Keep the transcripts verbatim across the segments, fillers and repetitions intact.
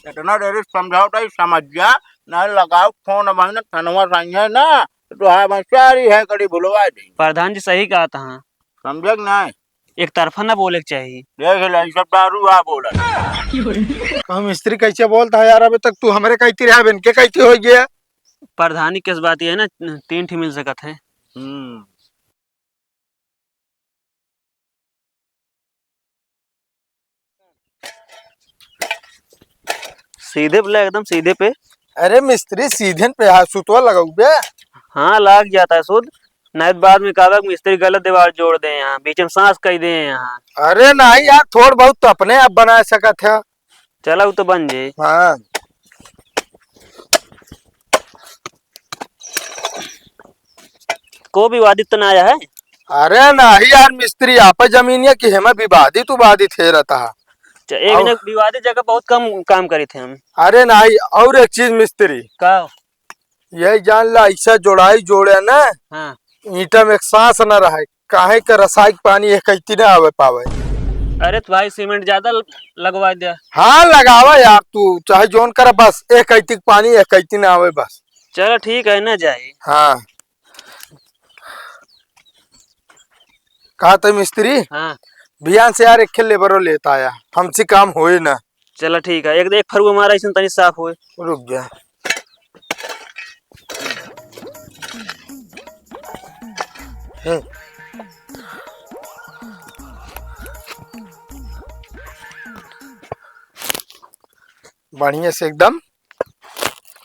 इतना देरी समझावत ही, समझ जा, नहीं लगाओ फोन, अब ना थनवा सही है ना, तो हाँ, मैं सारी है कड़ी भुलवा दे। प्रधान जी सही कहत हैं। समझे कि नहीं? एक तरफा ना बोले के चाहिए। देख ले, ई सब दारू आ बोला। कहो मिस्त्री कैसे बोलता है यार, अबे तक तू हमरे कहती रहा, अब इनके कहती हो गया। प्रधानी केस बात ये है ना, तीन ठी मिल सकत है। हम्म। सीधे पे ले, एकदम सीधे पे। अरे मिस्त्री, सीधे पे हाथ सुतवा लगाऊ बे। हाँ, लाग जाता है सुध। नहीं तो बाद में कहबा कि मिस्त्री गलत दीवार जोड़ दे हैं, बीच में सांस कई दे हैं। अरे नहीं यार, थोड़ बहुत तो अपने आप बना सकत है। चला, उ तो बन जाई। हाँ। को विवादित तो ना आया है? अरे नहीं यार मिस्त्री, आप जमीन या कि हेमा विवादित उवादित हे रहता है। अच्छा, एक और ना विवादित जगह बहुत कम काम करी थे हम। अरे नहीं, और एक चीज मिस्त्री। का? यही जान ला, ऐसा जोड़ाई जोड़े ना, हाँ। ईंटा में एक सांस न रहे, काहे के रसाई के पानी एक कैती ना आवे पावे। अरे तो भाई सीमेंट ज्यादा ल-, लगवा दे। हाँ लगावा यार, तू चाहे जोन कर, बस एक कैती के पानी एक कैती ना आवे बस। चलो ठीक है ना जाए। हाँ। कहा तो मिस्त्री? हाँ। बिहान से यार एक खेल लेबरो लेता आया, हमसे काम होए ना। चला ठीक है, एक, एक फरुआ मारा, ऐसे तनी साफ होए। रुक जा। हम्म। बढ़िया से एकदम।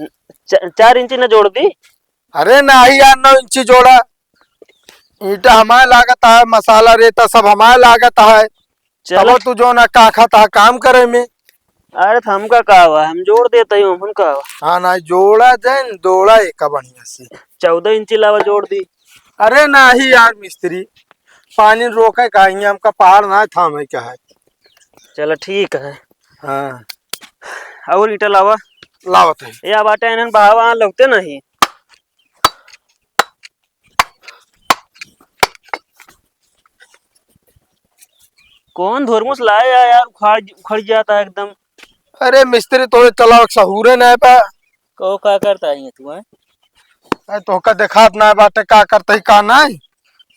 च-, चार इंची न जोड़ दी। अरे नाही यार, नौ इंची जोड़ा। ईंटा हमारे लागत है, मसाला रेता सब हमारे लागत है। चलो। तबो तू जो ना का खाता है काम करे में। अरे तो हमका का हुआ, हम जोड़ देते ही, हमन का हुआ। हाँ ना, जोड़ा जैन, जोड़ा एक बढ़िया से। चौदह इंची लावा जोड़ दी। अरे नाही यार मिस्त्री, पानी रोके का ही, हमका पहाड़ ना थामे का है। चलो ठीक है। हाँ। और ईंटा लावा। लावत है। या बाटे इन्हन बहावा लगते नहीं। कौन धोरमुस लाए या यार, उखाड़, उखड़ जाता है एकदम। अरे मिस्त्री, तोरे चलावक सहूरे नाय बा। कहो, का करता है ये तू, हैं? अरे तोहका देखात नाय बाटे, का करता ही का नाय?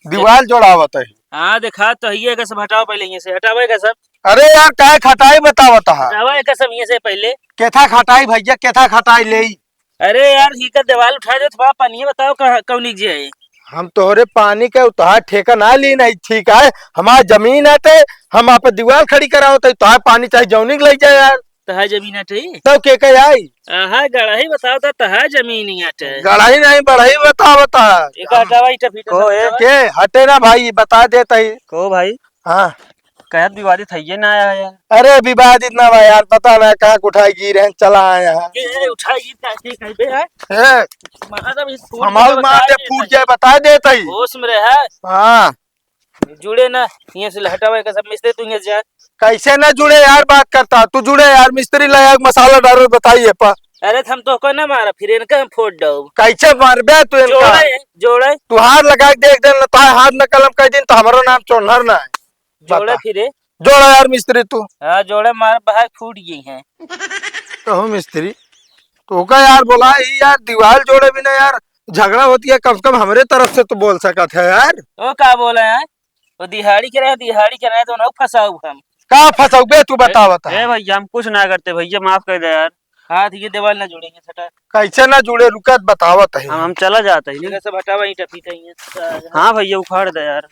दीवाल जोड़ावत है। हाँ, देखात तो है, ये सब हटाओ पहले, ये से हटाओ ये सब। अरे यार, काहे खटाई बतावत है? हटाओ ये सब ये से पहले। केथा खटाई भैया, केथा खटाई लेई? अरे यार, ही का दीवाल उठा दे, थोड़ा पानी बताओ, कहाँ, कौनी के जे है? हम तोहरे पानी के उतार ठेका ना ली नहीं, ठीक है? हमार जमीन है ते, हम आप दीवाल खड़ी करावत है, तोहार पानी चाहे जौनी के लग जाए यार। तोहार जमीन हटे? तब के के आई? आहा, गड़ही बताओ तो तोहार जमीन ही हटे। गड़ही नहीं, बढ़ही बतावत है। एक हटावा, ईटा फीटा को सब ए हटावा। के हटे ना भाई, बता देत ही। को भाई? हाँ। कहत विवादित है ये ना आया यार। अरे विवादित ना बा यार, पता ना कहाँ के उठाई गिर हैं, चला आए हैं। ये, ये उठाई गिर का, ठीक है बे, हैं? ए, महादेव इस फूट हमार के मार बता दे, दे फूट भाई। जाए, बता देत ही। होश में रहे। हाँ। जुड़े ना, यहाँ से हटावे का सब मिस्त्री तू यहाँ जा। कैसे ना जुड़े यार, बात करता तू, जुड़े यार, मिस्त्री लाया मसाला डालो, बताइए पा। अरे तो हम तो को ना मारा, फिर इनका हम फोड़ दो। कैसे मारबे तू इनका? जोड़े, जोड़े। तू हाथ लगा के देख दे ना, तो हाथ न कलम कह दिन तो हमारा नाम चोनहर ना है। जोड़े बता। फिरे। जोड़ा यार मिस्त्री तू। हाँ, जोड़े मार बहार फूट गई हैं। कहो मिस्त्री, तो का यार बोला ही यार, दीवाल जोड़े बिना यार झगड़ा होती है, कम से कम हमरे तरफ से तो बोल सकत है यार। ओ का बोला है? वो दिहाड़ी के रहे, दिहाड़ी के रहे तो ना फंसाऊ हम। का फंसाऊ बे, तू बतावत ए है। भैया, हम कुछ ना करते भैया, माफ कर दे यार। हाथ ये दीवाल ना जोड़ेंगे, सटा। कैसे ना जुड़े, रुकत बतावत है। हम, हम चला जाते हैं। इधर से हटावा, ईंटा फीटा ही है। हाँ भैया, उखाड़ दे यार।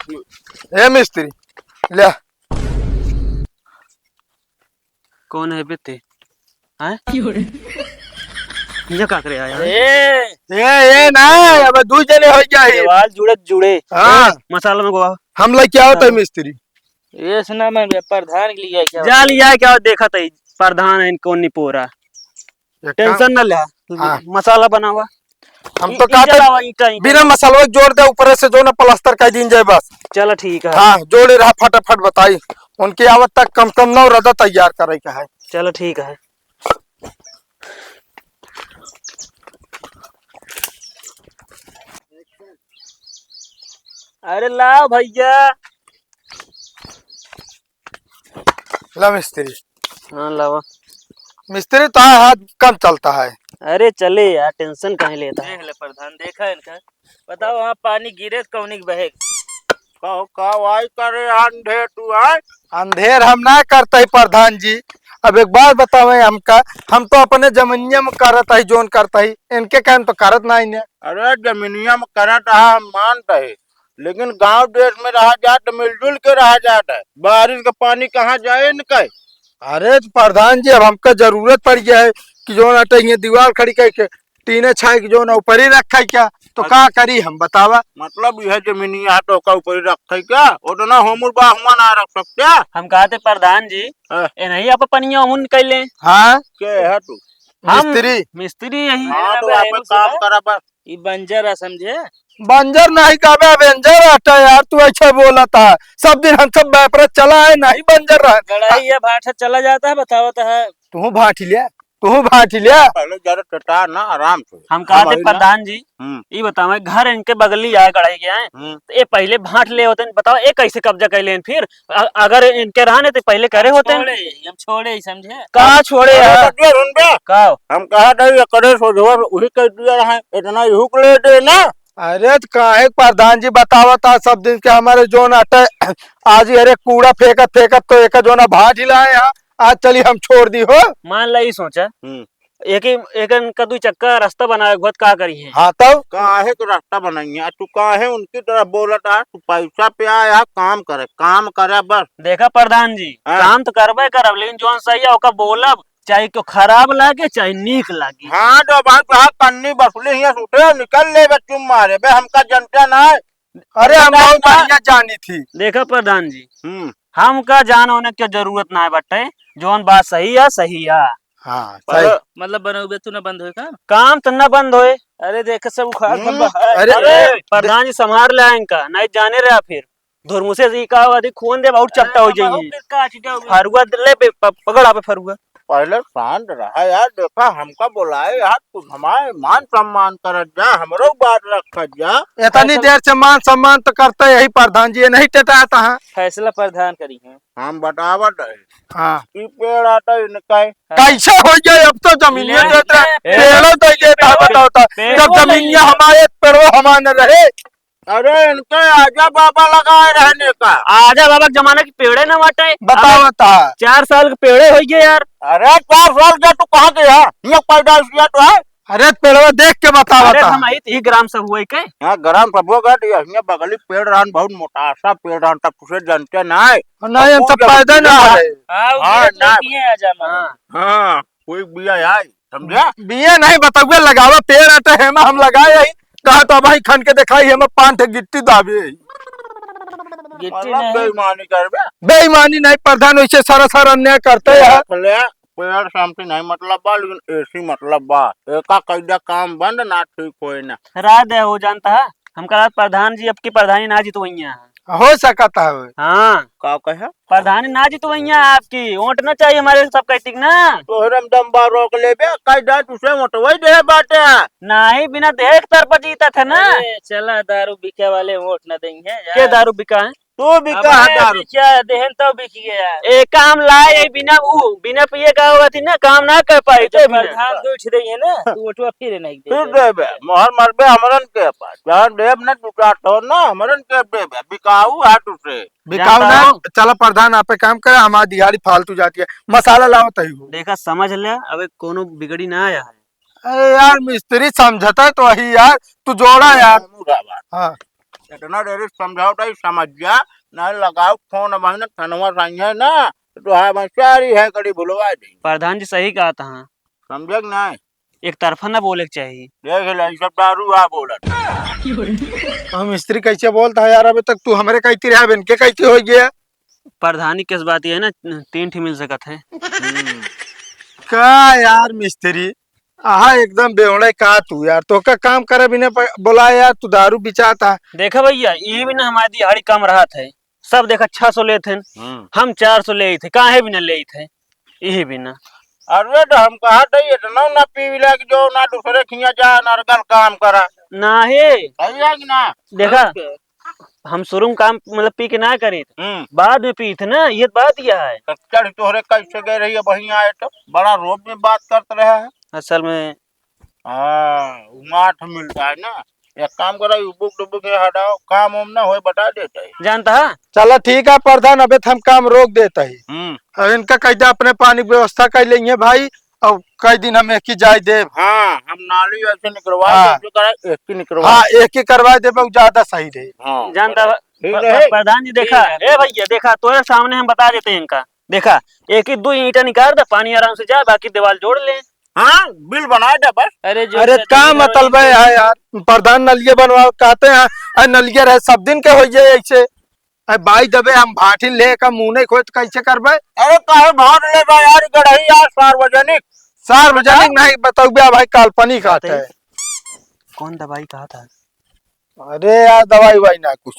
ए मिस्त्री, ले। कौन है बे ते? हैं? ये का करे आया है? ए! ए, ए, ना, अब दू जने हो जाए। दीवाल जुड़े, जुड़े। हाँ। ए, मसाला में गोवा। हम लेके आवत है हाँ। मिस्त्री। ये सुना मैं प्रधान के लिए क्या? जा लिया क्या देखत है, प्रधान है कौन निपोरा। एक काम टेंशन ना ले, हाँ। मसाला बनावा। हम ई-, तो ई कहते चलावा, ईंटा, ईंटा। बिना मसाला जोड़ दे, ऊपर से जो ना प्लास्टर कर दीन जाए बस। चलो ठीक है। हाँ, जोड़े रहा, फटाफट बताई। उनकी आवत तक कम से कम नौ रदा तैयार करे का है। चलो ठीक है। अरे लाओ भैया। ला मिस्त्री। हाँ, लावा। मिस्त्री तो है, हाथ कम चलता है। अरे चले यार, tension काहे लेता है? देख ले प्रधान, देखा इनका, बताओ, वहाँ पानी गिरे तो कौनी के बहे? कहो, का वाई करे अंधे तू, आय? अंधेर हम ना करत ही प्रधान जी। अब एक बात बतावे हमका, हम तो अपने जमीनिया में करत ही, जौन करत ही, इनके काम तो करत ना ही ने। अरे, जमीनिया में करत हा, हम मानत ही, लेकिन गांव देश में रहा जात, मिलजुल के रहा जात है। बारिश का पानी कहाँ जाए इनका? अरे तो प्रधान जी, अब हमका जरूरत पड़ गया है कि जौन अटे ये दीवार खड़ी करके टीने छाई के जौन ऊपर ही रखा है क्या, तो अच्छा। का करी हम, बतावा? मतलब यह जमीनिया तो का ऊपर ही रखा है क्या? उतना होमुर बा हुआ ना रख सकते? हम कहते प्रधान जी, हाँ। ए नहीं आप पनिया हुन कैले। हाँ। के है तू? हम मिस्त्री। मिस्त्री यही। हाँ, तो आप काम करा बस। ई बंजर है, समझे? बंजर नहीं कहबे, बेंजर रहता है यार, तू ऐसे बोलता है। सब दिन हम सब व्यापार चला है, नहीं बंजर रहा। गड़ाई या भाटा चला जाता है, बतावत है। तू भाट लिया, तू भाट लिया। पहले जरा टटा ना, आराम से। हम कहते हम अभी ना प्रधान जी, हम्म। ई बतावे, घर इनके बगली आए, गड़ाई के आए, हम्म। तो ये पहले भाट ले होते हैं, बताओ, ये कैसे कब्जा कर लेन फिर? अ-, अगर इनके रहने तो पहले करे होते हैं। छोड़े, हम छोड़े ही समझे। का छोड़े अरे यार? बतिया सुन बे। का? हम कहा था ये करे सोझवा उही कर दिया रहा है, इतना युक ले दे ना। अरे तो काहे प्रधान जी बतावत आ सब दिन के हमारे जोन अटे, आज ही अरे कूड़ा फेंकत फेंकत तो एक जोना भाट ही लाए हैं, आज चली हम छोड़ दी हो। मान ला ई सोचा, हम्म। एक ही, एक इनका दुई चक्का रास्ता बनावे के बाद का करी है? हाँ, तब? काहे के रास्ता बनाई है? तू काहे उनकी तरफ बोलत आ? तू पैसा पे आया, काम करे, काम करे बस। देखा प्रधान जी, हाँ। काम तो करबे करब, लेकिन जौन सही है ओका बोलब, चाहे क्यों खराब लागे, चाहे नीक लागे। हाँ, तो भाई, तो हाँ, कन्नी बसुली हियाँ से उठे, निकल ले बे, चुम मारे बे, हमका जनते ना है। अरे, हम बहुत बढ़िया जानी थी। देखा प्रधान जी, हम्म। हमका जान होने की जरूरत ना है बटे, जौन बात सही है, सही है। हाँ, सही। मतलब बनौबे तू ना बंद होए का? काम तो ना बंद होए। अरे देख सब उखाड़ हम्म, बा-, अरे। अरे प्रधान जी संभार ले इनका, नहीं जाने रहा फिर। धुरमुसे जी का अधिक खून दे बहुत चट्टा हो अरे, जाइए। बहुत काट जाओगे। फरुआ ले पे, प-, पकड़ आप फरुआ। पहले शांत रहा यार, देखा हमका बोलाए यार, तू हमारे मान सम्मान करत जा, हमरो बात रखत जा। इतनी ऐसा देर से मान सम्मान तो करते यही प्रधान जी, ये नहीं टेटाता है। फैसला प्रधान करी है। हम बतावत है। हाँ। ई पेड़ आता इनका है। कैसे हो जाए, अब तो जमीनिया ले, देता है, ले, पेड़ों तो ये था, पेड़ों, बताओ था। पेड़ों जब तो जमीनिया ये हमारे, पेड़ों हमारे न रहे। अरे इनके आजा बाबा लगाए रहने का। आजा बाबा के जमाना की पेड़े ना बाटे। बताओ अब बता। चार साल के पेड़े हो गए यार। अरे चार साल के तू कहाँ गया? ये पैदा किया तो है। अरे पेड़वा देख के बतावा अरे था। हम आई थी ग्राम सभा के। यहाँ ग्राम सभा का तो यहाँ बगली पेड़ रहन, बहुत मोटा सा पेड़ रहन, तब तुझे जानते ना है। नहीं, हम अब सब ऊ जब पैदा ना ना है। हाँ, हाँ, उधर ना। लड़की है, आ जा, मामा। हाँ। हाँ, कोई बिया आई, समझा? बिया नहीं, बतौआ लगावा, पेड़ अटे है, हम लगाए आई। कहा तो भाई खन के दिखाई, हम पान ठे गिट्टी दाबे। गिट्टी मतलब नहीं। बेईमानी करबे? बेईमानी नहीं, प्रधान वैसे सारा सारा अन्याय करते हैं। ले, पेड़ से हमसे नहीं मतलब बा, लेकिन एसी मतलब बा। एका कैदा काम बंद ना ठीक होए ना। राय दे हो जानता है, हमका रात प्रधान जी अब की प्रधानी ना जीतवैया है। हो सकता है। हाँ। का कहे? प्रधानी ना जीतवैया आपकी, वोट ना चाहिए हमारे सब कहती ना। तोहरे में दम बा रोक लेबे, कैदा तुझे वोटवै दे बाटे। नहीं, बिना देख तर पर जीता था ना। अरे, चला दारू बिके वाले वोट ना देंगे यार। के दारू बिका है? तू भी कहा हमारे दारू? बिकिया देहन तो बिकिया। ए, काम लाए, ए, बिना ऊ, बिना पिए का हुआ थी ना, काम ना कर पाई, अच्छा, तो बिना। प्रधान तो उठ रही है ना, तू उठवा फिर नहीं दे फिर दे। देबे, मोहर मरबे हमरन के पास। जहाँ देब ना दू चार ठो ना, हमरन के देबे, बिकाऊ हाथ उसे। बिकाऊ जानता ना, हो? चला प्रधान, आप एक काम करे, हमारी दिहाड़ी फालतू जाती है, मसाला लाओ तही हो। देखा, समझ ले, अबे कोनो बिगड़ी ना आया है। अरे यार, मिस्त्री समझता है तो वही यार, तू जोड़ा यार। हाँ। इतना देरी समझाओ तो समझ जा, ना लगाओ फोन, अब है ना, थनवा साइंस है ना, तो हाँ, मैं सारी है कड़ी भुलवा दी। प्रधान जी सही कहा था। समझे कि नहीं? एक तरफा ना बोले के चाहिए। देख ले, ई सब दारू आ बोलत। हम मिस्त्री कैसे बोलता है यार, अबे तक तू हमरे कहती रहे, अब इनके कहती हो गया। प्रधानी केस बात ये है ना, तीन ठी मिल सकत है। हम्म। का यार मिस्त्री, आहा एकदम बेवड़े का तू यार, तोका काम करे बिना प-, बोला यार, तू दारू बिचाता। देखा भैया, ये भी ना हमारी दिहाड़ी कम रहत है, सब देखा छह सौ लेत हैं, हम्म। हम चार सौ लेत हैं, काहे भी ना लेत हैं, यही भी ना। अरे तो हम कहा थे इतना ना पी ले कि जो ना दूसरे खिया जा, नरगल काम करा। नहीं। सही है कि ना? देखा, हम शुरू में काम मतलब पी के ना करी, हम्म। बाद में पी थे ना, ये बात यह है। तो चढ़ तोहरे कैसे गए रही, वहीं आए तो बड़ा रोब में बात करत रहा है। असल में हाँ, उ माठ मिलता है ना। एक काम करो, उ बुक डुबुक के हटाओ, काम वाम ना होए, बता देता है। जानता है? चला ठीक है प्रधान, अबे तो हम काम रोक देता है। हम्म। अब इनका कह दे अपने पानी की व्यवस्था कर लेंगे भाई, और कई दिन हम एक ही जाए देब। हाँ, हम नाली ऐसे निकलवा हाँ। दे, जो करा, एक ही निकलवा हाँ, दे। एक ही करवा देब, उ ज्यादा सही रहे। हाँ, जानता बराबर। है, ठीक प-, रहे। प-, प्रधान जी देखा, ठीक है। ए भैया देखा, तोरे सामने हम बता देते हैं इनका। देखा, एक ही दो ईंटा निकाल दे, पानी आराम से जाए, बाकी दीवार जोड़ ले। हाँ, बिल बना दे बस। अरे जो अरे से का जमीन मतलब है यार, प्रधान नलिया बनवाओ कहते हैं, अरे नलिया रहे सब दिन के हो जाए ऐसे। अरे भाई दबे हम भाठी लेकर मुंह नहीं खोए तो कैसे करबे? अरे काहे भाग ले बा यार, गढ़ई यार सार्वजनिक। सार्वजनिक नहीं बताओ बे भाई, काल्पनिक बात बात है। है। कौन दवाई कहा था? अरे यार दवाई वाई ना कुछ।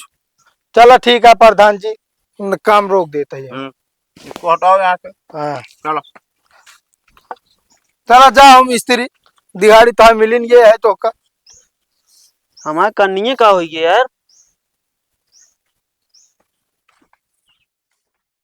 चला ठीक है प्रधान जी, न काम रोक देता है। हम्म। इसको हटाओ यहाँ से। हाँ। चलो। चला जा हम मिस्त्री, दिहाड़ी तो मिलिन ये है तो का। हमार कन्निये का होई है यार?